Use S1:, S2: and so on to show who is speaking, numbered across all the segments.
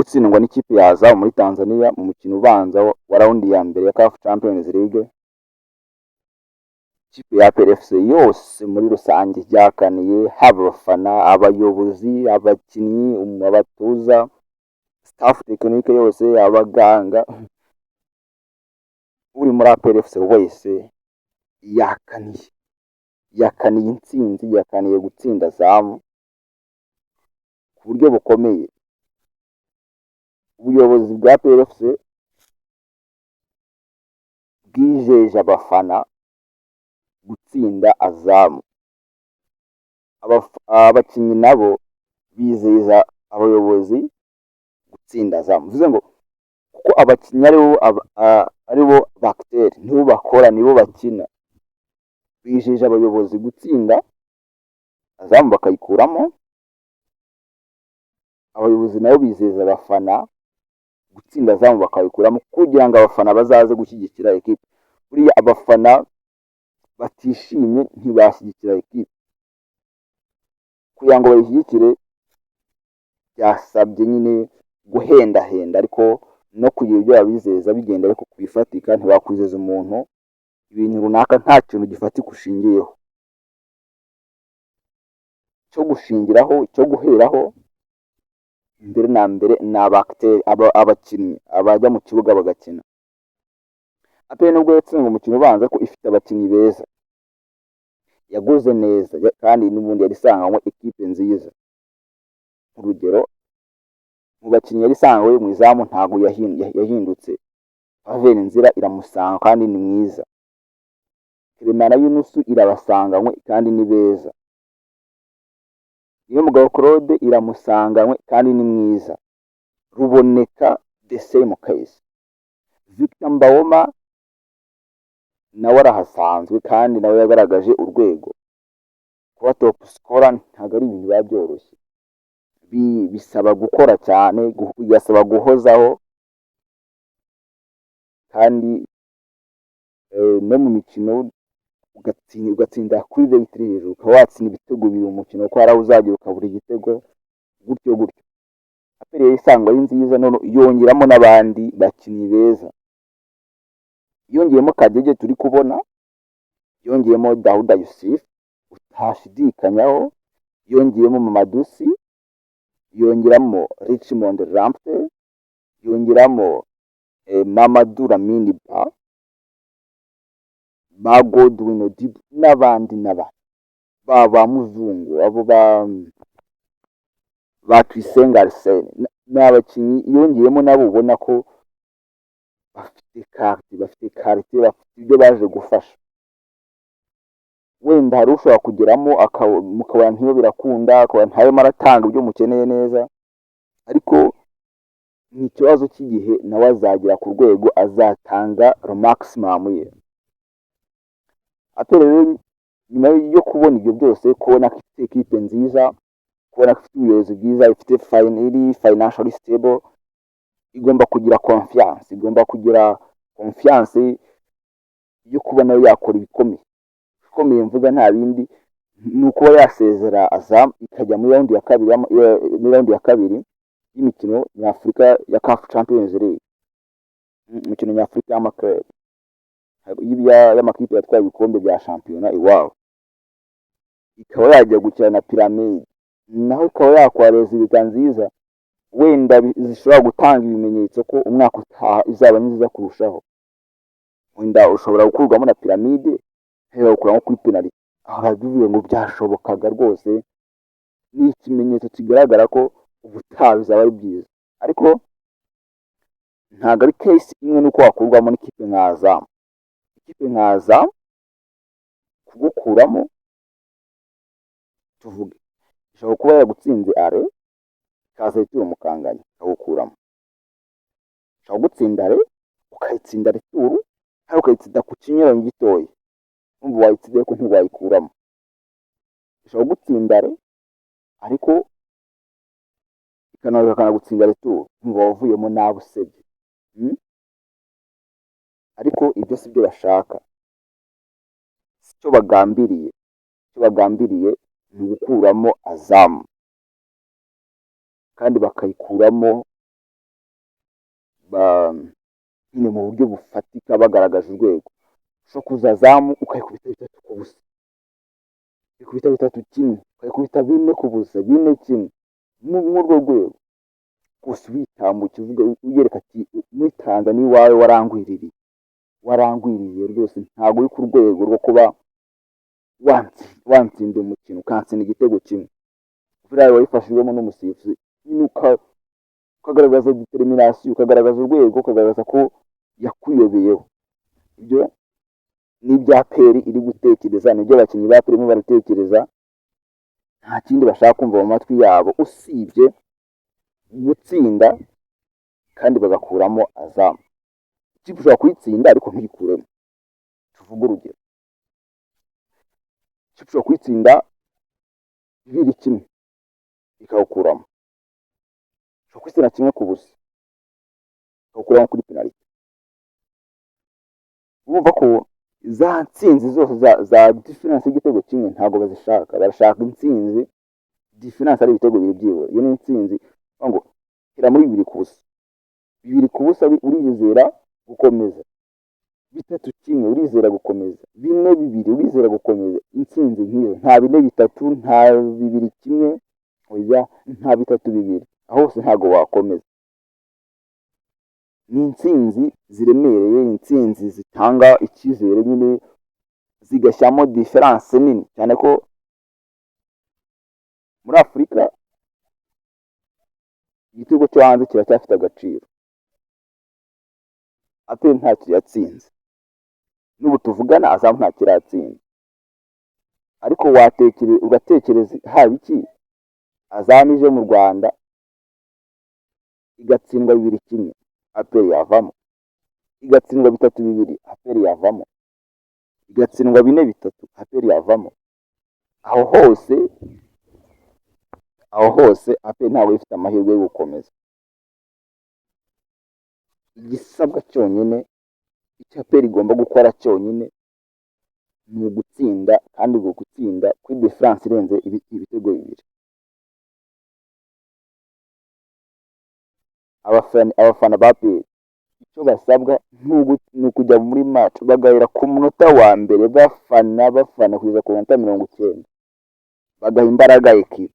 S1: Gutsindwa n'ikipe ya Azam muri Tanzania mu mukino ubanza wa round ya mbere ya CAF Champions League, ikipe ya APR FC yose muri rusange ryakaniye, haba abafana, abayobozi, abakinnyi, abatoza, staff technique yose, abaganga, uri muri APR FC wese yakaniye, yakaniye intsinzi, yakaniye gutsinda Azam ku buryo bukomeye. Ubuyobozi bwa APR FC bwijeje abafana gutsinda Azam, abakinnyi nabo bizeza abayobozi gutsinda Azam. Bivuze ngo kuko abakinnyi aribo ba acteur, nibo bakora, nibo bakina, bijeje abayobozi gutsinda Azam bakayikuramo, abayobozi nabo bizeza abafana gutsinda Azam bakayikuramo, kugira ngo abafana bazaze gushyigikira ekipe. Buriya abafana batishimye ntibashyigikira ekipe. Kugira ngo bayishyigikire byasabye nyine guhendahenda, ariko no kugira ibyo babizeza bigenda ariko ku bifatika. Ntiwakwizeza umuntu ibintu runaka nta kintu gifatika ushingiyeho, cyo gushingiraho, cyo guheraho. Mbere na mbere ni aba acteur, abakinnyi, abajya mu kibuga bagakina. APR nubwo yatsinzwe umukino ubanza, ko ifite abakinnyi beza, yaguze neza, kandi n'ubundi yari isanganywe ekipe nziza. Urugero, mu bakinnyi yari isanganywe, mu izamu ntabwo yahindutse, Pavelh Ndzila iramusanga kandi ni mwiza. Clement na Yunusu irabasanganywe kandi ni beza. Niyomugabo Claude iramusanganywe kandi ni mwiza. Ruboneka, the same case. Victor Mbaoma nawe arahasanzwe kandi nawe yagaragaje urwego. Kuba top scorer ntabwo ari ibintu biba byoroshye, bisaba gukora cyane, bigasaba guhozaho, kandi no mu mikino ugatsinda kuri rate iri hejuru, ukaba watsinda ibitego bibiri mu mukino, kuko hari aho uzagera ukabura igitego, gutyo gutyo. APR yari isanzwe ari nziza, none yongeramo n'abandi bakinnyi beza. Yongeyemo Kadege turi kubona, yongeyemo Dauda Yussif utashidikanyaho, yongeyemo Mamadou Sy, yongeramo Richmond Lamptey, yongeramo Mamadou Lamine Ba, ba Godwin Odibo n'abandi n'abandi, ba Muzungu, abo ba Tuyisenge Arsene. Ni abakinnyi yongeyemo nabo ubona ko bafite qualité, bafite qualité, bafite ibyo baje gufasha. Wenda hari ushobora kugeramo mukabona ntiyo birakunda, akabona ntarimo aratanga ibyo mukeneye neza, ariko ni ikibazo cy'igihe, nawe azagera ku rwego azatanga maximum ye. APR rero, nyuma yo kubona ibyo byose, kubona ko ifite ekipe nziza, kubona ko ifite ubuyobozi bwiza, ifite iri financially stable, igomba kugira confiance, igomba kugira confiance yo kuba nayo yakora ibikomeye. Ibikomeye mvuga nta bindi, ni ukuba yasezera Azam ikajya muri round ya kabiri, muri round ya kabiri y'imikino nyafurika ya CAF Champions League, imikino nyafurika y'ama club, y'amakipe yatwaye ibikombe bya shampiyona iwabo, ikaba yajya gukina na Pyramide, naho ikaba yakora résultat nziza, wenda zishobora gutanga ibimenyetso ko umwaka utaha izaba nziza kurushaho. Wenda ushobora gukurwamo na Pyramide, gukuramo kuri penalty, aho bivuye ngo byashobokaga rwose, ni ikimenyetso kigaragara ko ubutaha bizaba ari byiza. Ariko ntabwo ari case imwe n'uko wakurwamo n'ikipe nka Azam. Ikipe nka Azam kugukuramo, tuvuge ishobora kuba yagutsinze aller, ikaza retour mukanganya, ikagukuramo. Ishobora kugutsinda aller, ukayitsinda retour, ariko ukayitsinda ku kinyuranyo gitoya, numva wayitsinda ariko ntiwayikuramo. Ishobora kugutsinda aller, ariko ikanagutsinda retour, numva wavuyemo nabi usebye. Ariko ibyo si byo bashaka, si cyo bagambiriye. Icyo bagambiriye ni ugukuramo Azam kandi bakayikuramo. ba nyine mu buryo bufatika bagaragaje urwego. Ushobora kuza Azam ukayikubita 3-0, ukayikubita 3-1, ukayikubita 4-0, 4-1, muri urwo rwego rwose witambukira uvuga, uyereka ati muri Tanzania iwawe warangwiririye, warangwiriye rwose, ntabwo uri ku rwego rwo kuba wantsinda umukino, ukantsinda igitego kimwe buriya wabifashijwemo n'umusifuzi nyine, ukagaragaza determination, ukagaragaza urwego, ukagaragaza ko yakuyobeyeho. Ibyo ni ibya APR iri gutekereza, nibyo abakinnyi ba APR barimo baratekereza. Nta kindi bashaka kumva mu matwi yabo usibye gutsinda kandi bagakuramo Azam. Ikipe ushobora kuyitsinda ariko ntuyikuremo. Tuvuge urugero, ikipe ushobora kuyitsinda 2-1 ikawukuramo, ushobora kuyitsinda 1-0 ikawukuramo kuri penaliti. Urumva ko za ntsinzi zose za différence y'igitego kimwe ntabwo bazishaka. Barashaka intsinzi différence ari ibitego bibiri byibura. Iyo ni intsinzi ngo hera muri 2-0, 2-0 urizera gukomeza, 3-1 urizera gukomeza, 4-2 urizera gukomeza. Intsinzi nk'izo, nta 4-3, nta 2-1, oya, nta 3-2, aho hose ntabwo wakomeza. Ni intsinzi ziremereye, intsinzi zitanga icyizere nyine, zigashyiramo différence nini cyane, ko muri Afurika igitego cyo hanze kiracyafite agaciro. APR ntacyo yatsinze, n'ubu tuvugana Azam ntacyo iratsinda, ariko ugatekereza haba iki Azam ije mu Rwanda igatsindwa 2-1, APR yavamo? Igatsindwa 3-2, APR yavamo? Igatsindwa 4-3, APR yavamo? Aho hose, aho hose APR ntabwo ifite amahirwe yo gukomeza. Igisabwa cyonyine, icyo APR igomba gukora cyonyine, ni ugutsinda, kandi ubwo gutsinda kuri différence irenze ibitego bibiri. Abafana ba APR icyo basabwa ni ukujya muri match bagahera ku munota wa mbere bafana, bafana kugeza ku minota 90, bagaha imbaraga ekipe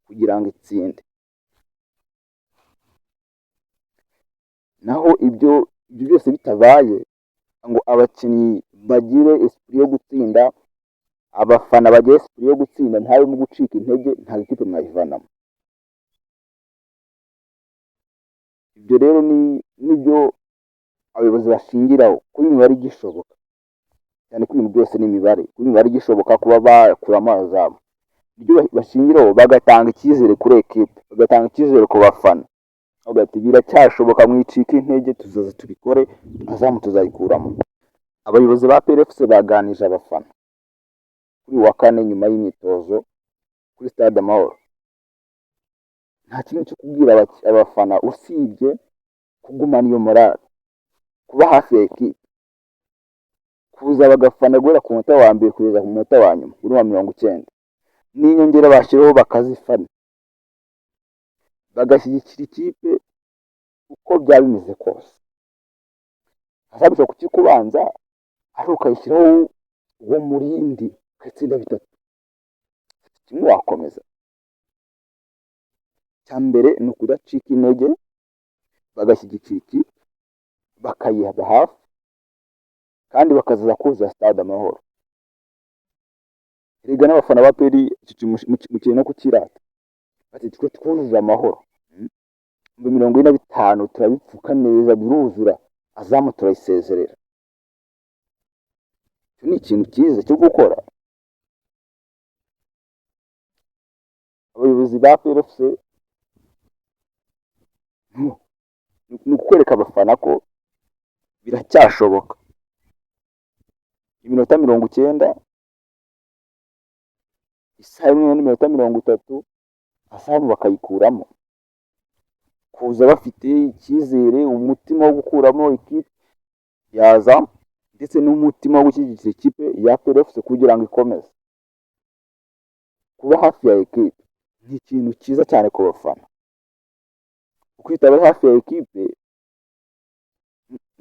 S1: kugira ngo itsinde. Naho ibyo byose bitabaye ngo abakinnyi bagire esprit yo gutsinda, abafana bagire esprit yo gutsinda, ntabemo gucika intege, nta ikipe mwayivanamo. Ibyo rero nibyo abayobozi bashingiraho kuba imibare igishoboka, cyane ko ibintu byose ni imibare, kuba imibare igishoboka kuba bakuramo Azam, ibyo bashingiraho bagatanga icyizere kuri ekipe, bagatanga icyizere ku bafana, bavuga ati biracyashoboka, mwicika intege, tuzaza tubikore, Azam tuzayikuramo. Abayobozi ba APR FC baganije abafana kuri uyu wa kane nyuma y'imyitozo kuri Stade Amahoro. Nta kintu cyo kubwira abafana usibye kugumana iyo morale, kuba hafi ya ekipe, kuza bagafana guhera ku munota wa mbere kugeza ku munota wa nyuma uri wa 90, n'inyongera bashyiraho bakazifana, bagashyigikira ikipe uko byaba bimeze kose. Azam ishobora kukikubanza ariko ukayishyiraho uwo murindi ukayitsinda 3-1, wakomeza. Icya mbere ni ukudacika intege, bagashyigikira ikipe, bakayiba hafi, kandi bakazaza kuzuza Stade Amahoro. Erega n'abafana ba APR mukeneye no kukirata, bati twe twujuje Amahoro 45,000, turabipfuka neza biruzura, Azam turayisezerera. Icyo ni ikintu cyiza cyo gukora. Abayobozi ba APR FC ni ukwereka abafana ko biracyashoboka. Iminota 90, isaha imwe n'iminota 30, Azam bakayikuramo. Kuza bafite icyizere, umutima wo gukuramo ikipe ya Azam, ndetse n'umutima wo gushyigikira ikipe ya APR FC kugira ngo ikomeze. Kuba hafi ya ekipe ni ikintu cyiza cyane ku bafana. Kuko iyo utabaye hafi ya ekipe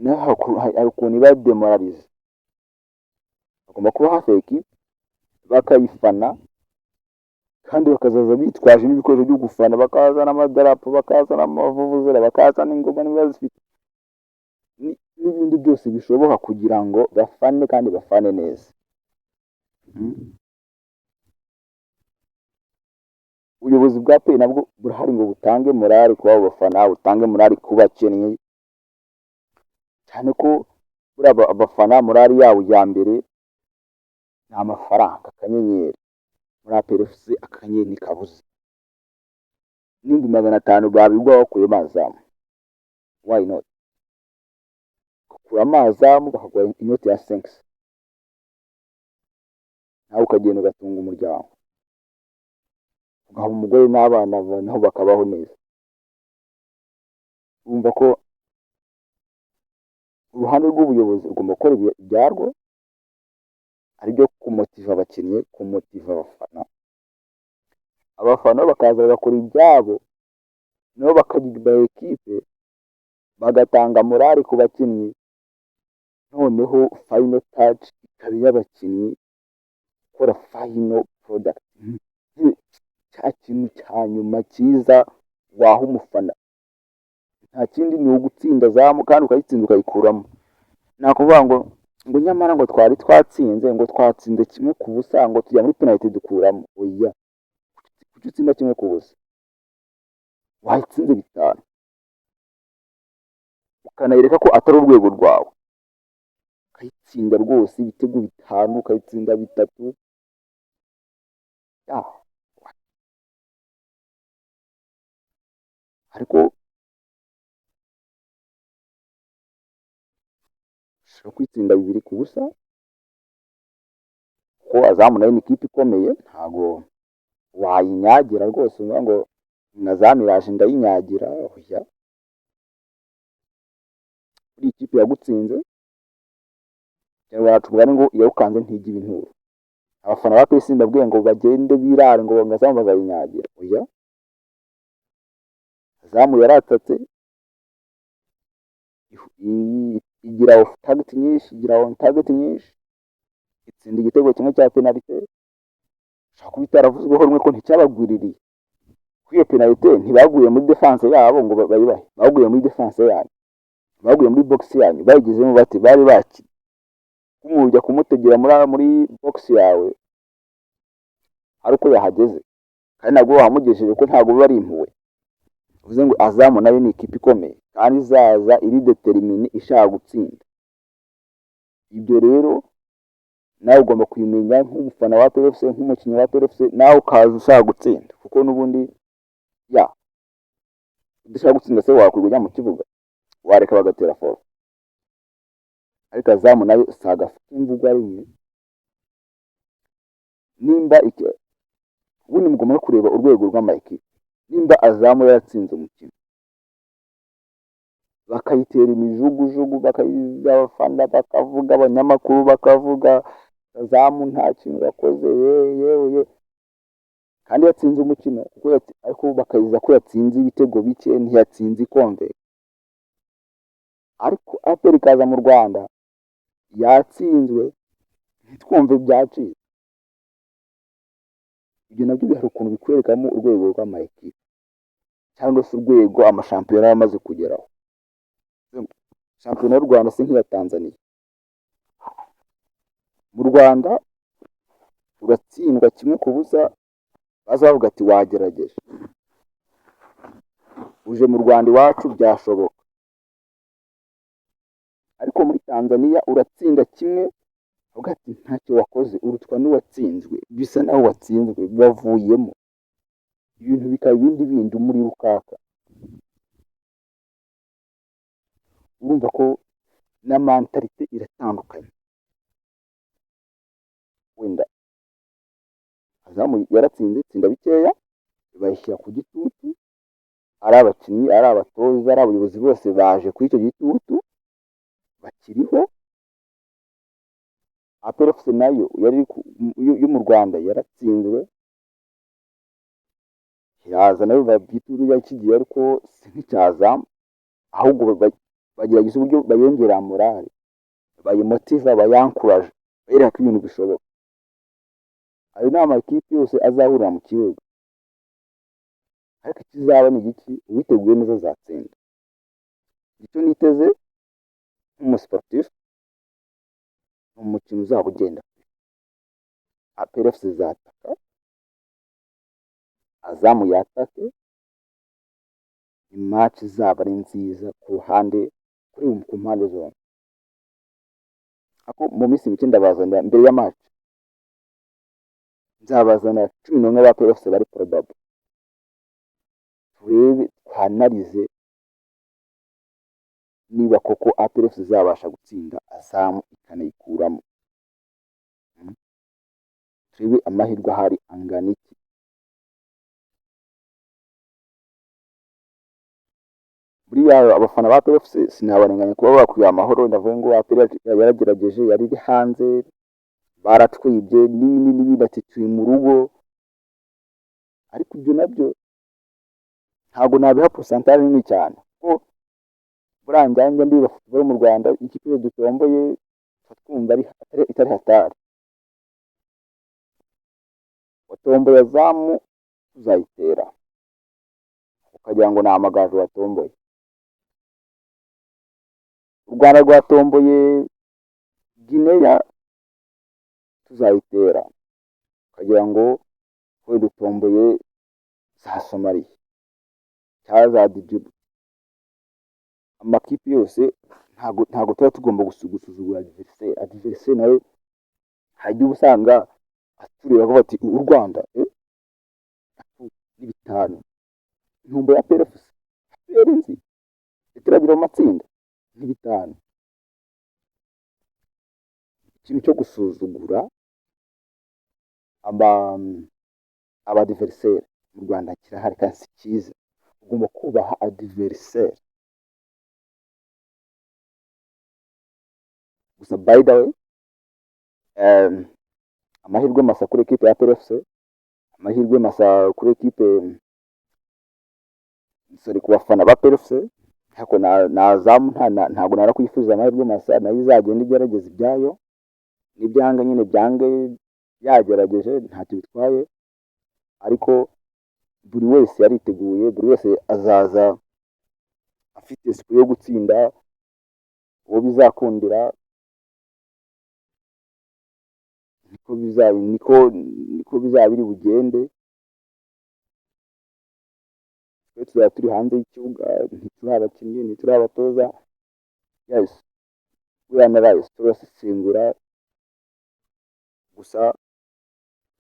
S1: Naho hari ukuntu iba démoralisé. Bagomba kuba hafi ya ekipe, bakayifana, kandi bakazaza bitwaje n'ibikoresho byo gufana, bakazana amadarapo, bakazana amavuvuzela, bakazana ingoma niba bazifite, n'ibindi byose bishoboka kugira ngo bafane kandi bafane neza. Ubuyobozi bwa APR nabwo burahari ngo butange morale ku babo bafana, butange morale ku bakinnyi, cyane ko buriya abafana morale yabo ya mbere ni amafaranga. Akanyenyeri muri APR FC, akanyenyeri ntikabuze n'ibihumbi 500 babigwa bakuyemo Azam, why not? Ugakuramo Azam, bakaguha inoti ya 5, nawe ukagenda ugatunga umuryango, ugaha umugore n'abana, nabo bakabaho neza. Urumva ko uruhande rw'ubuyobozi rugomba gukora ibyarwo, aribyo kumotiva abakinnyi, kumotiva abafana. Abafana bakaza bagakora ibyabo, nabo bakagira ekipe, bagatanga morale ku bakinnyi, noneho final touch ikaba iy'abakinnyi, gukora final product, cya kintu cya nyuma cyiza waha umufana. Nta kindi, ni ugutsinda Azam, kandi ukayitsinda, ukayikuramo. Nta kuvuga ngo nyamara ngo twari twatsinze, ngo twatsinze 1-0, ngo tujya muri penalty dukuramo. Oya, kuki utsinda 1-0? Wayitsinze 5, ukanayereka ko atari urwego rwawe, ukayitsinda rwose ibitego 5, ukayitsinda 3. Ya, ariko ushobora kwitsinda 2-0, kuko Azam nayo ni ikipe ikomeye, ntago wayinyagira rwose uvuga ngo Azam iraje ndayinyagira. Oya, kuri ikipe yagutsinze, baca umugani ngo iyawukanze ntijya iba inturo. Abafana ba APR mbabwiye ngo bagende birare ngo Azam bazayinyagira. Oya, Azam yaratatse, igira off target nyinshi, igira on target nyinshi, itsinda igitego kimwe cya penalite. Ushobora kuba itaravuzweho rumwe ko nticyabagwiririye kuri iyo penalite. Ntibaguye muri défense yabo ngo bayibahe, baguye muri défense yanyu, baguye muri box yanyu. Bayigezemo bati bari bakiri kumujya kumutegera muri box yawe ari uko yahageze, kandi ntabwo wahamugejeje, kuko ntabwo biba ari impuhwe. Bivuze ngo Azam nayo ni ikipe ikomeye kandi izaza iri déterminée, ishaka gutsinda. Ibyo rero nawe ugomba kubimenya nk'umufana wa APR FC, nk'umukinnyi wa APR FC, nawe ukaza ushaka gutsinda, kuko n'ubundi ya udashaka gutsinda se wakwirirwa ujya mu kibuga? Wareka bagatera forfait. Ariko Azam nayo si agafu k'imvugo rimwe. Nimba ubundi mugomba no kureba urwego rw'amakipe. Nimba Azam yaratsinze umukino, bakayitera imijugujugu, abafana bakavuga, abanyamakuru bakavuga, Azam nta kintu yakoze, yewe ye, kandi yatsinze umukino, kuko ariko bakayiza ko yatsinze ibitego bike, ntiyatsinze ikombe. Ariko APR ikaza mu Rwanda yatsinzwe, ntitwumve byacitse. Ibyo nabyo hari ukuntu bikwerekamo urwego rw'amakipe, cyangwa se urwego amashampiyona aba amaze kugeraho. Shampiyona y'u Rwanda si nk'iya Tanzania. Mu Rwanda uratsindwa 1-0, baza bavuga ati wagerageje. Uje mu Rwanda iwacu byashoboka, ariko muri Tanzania uratsinda kimwe, uvuga ati ntacyo wakoze, urutwa n'uwatsinzwe, bisa naho watsinzwe bavuyemo, ibintu bikaba ibindi bindi, umuriro ukaka. Urumva ko na mentalité iratandukanye. Wenda Azam yaratsinze, itsinda bikeya, bayishyira ku gitutu, ari abakinnyi, ari abatoza, ari abayobozi, bose baje kuri icyo gitutu bakiriho. APR FC nayo yari yo mu Rwanda yaratsinzwe, iraza nayo igitutu cyari kigiye, ariko si nk'icya Azam, ahubwo Bagerageza uburyo bayongerera morale, bayimotiva, bayankuraje, bayereka ko ibintu bishoboka. Ayo ni amakipe yose azahurira mu kibuga, ariko ikizaba ni igiki? Uwiteguye neza azatsinda. Icyo niteze nk'umusiporutifu ni umukino uzaba ugenda. APR FC izataka, Azam yatake. Ni match izaba ari nziza ku ruhande kuri ku mpande zombi. Ako mu minsi mike ndabazanira, mbere ya match nzabazanira 11 ba APR FC bari probable, turebe, twanarize niba koko APR FC izabasha gutsinda Azam ikanayikuramo. Turebe amahirwe ahari angana iki. Buriya abafana ba APR FC sinabarenganya kuba bakwiye amahoro. Ndavuga ngo APR yaragerageje, yari iri hanze, baratwibye n'ibindi n'ibindi, ati turi mu rugo. Ariko ibyo nabyo ntabwo nabiha pourcentage nini cyane, kuko buriya njya ndeba football mu Rwanda, ikipe yose dutomboye tuba twumva ari itari hatari. Watomboye Azam, tuzayitera, ukagira ngo ni Amagaju watomboye. U Rwanda rwatomboye Gineya, tuzayitera, ukagira ngo wenda utomboye za Somaliya cyangwa za Djibouti. Amakipe yose ntabwo tuba tugomba gusuzugura adversaire. Adversaire nawe hari igihe uba usanga atureba akavuga ati: "U Rwanda ni bitanu, intumbo ya APR FC, APR nzi itaragira mu matsinda ni bitanu." Ikintu cyo gusuzugura aba adversaire mu Rwanda kirahari kandi si cyiza. Ugomba kubaha adversaire. Gusa by the way, amahirwe masa kuri ekipe ya APR FC, amahirwe masa kuri ekipe, sorry, ku bafana ba APR FC. Ariko na Azam ntabwo narakwifuza amahirwe masa, nayo izagenda igerageza ibyayo, n'ibyanga nyine byange, yagerageje ntacyo bitwaye. Ariko buri wese yariteguye, buri wese azaza afite esprit yo gutsinda. Uwo bizakundira niko bizaba biri bugende. Twe tuzaba turi hanze y'ikibuga, ntituri abakinnyi, ntituri abatoza. Yes, we analyze, turasesengura. Gusa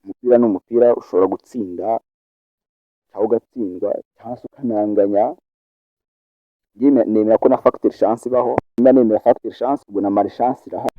S1: umupira ni umupira, ushobora gutsinda cyangwa ugatsindwa cyangwa se ukananganya. Nemera ko na facteur chance ibaho. Niba nemera facteur chance, ubwo na malchance irahari.